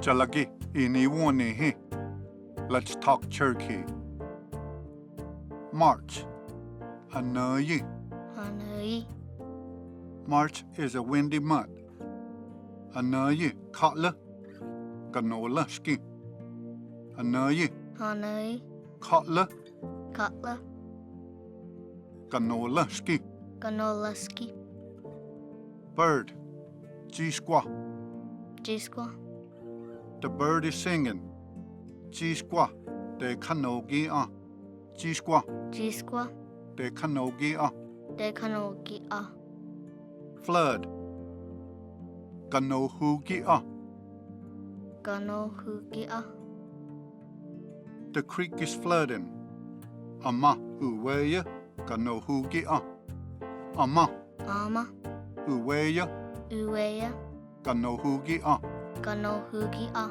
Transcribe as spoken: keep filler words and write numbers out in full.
Chalaki, ini woni hi. Let's talk Cherokee. March. Anøyi. Anøyi. March is a windy month. Anøyi, khotla. Kanola shki. Anøyi. Anøyi. Khotla. Khotla. Kanola shki. Kanola shki. Bird. Chiskwa. Chiskwa. The bird is singing. Chiskwa. Tekhanoki a. Chiskwa. Chiskwa. Tekhanoki a. Tekhanoki a. Flood. Kanohuki a. Kanohuki a. The creek is flooding. Ama uweya. Kanohuki a. Ama. Ama. Uweya. Uweya. Kanohuki a. Kanohuki a.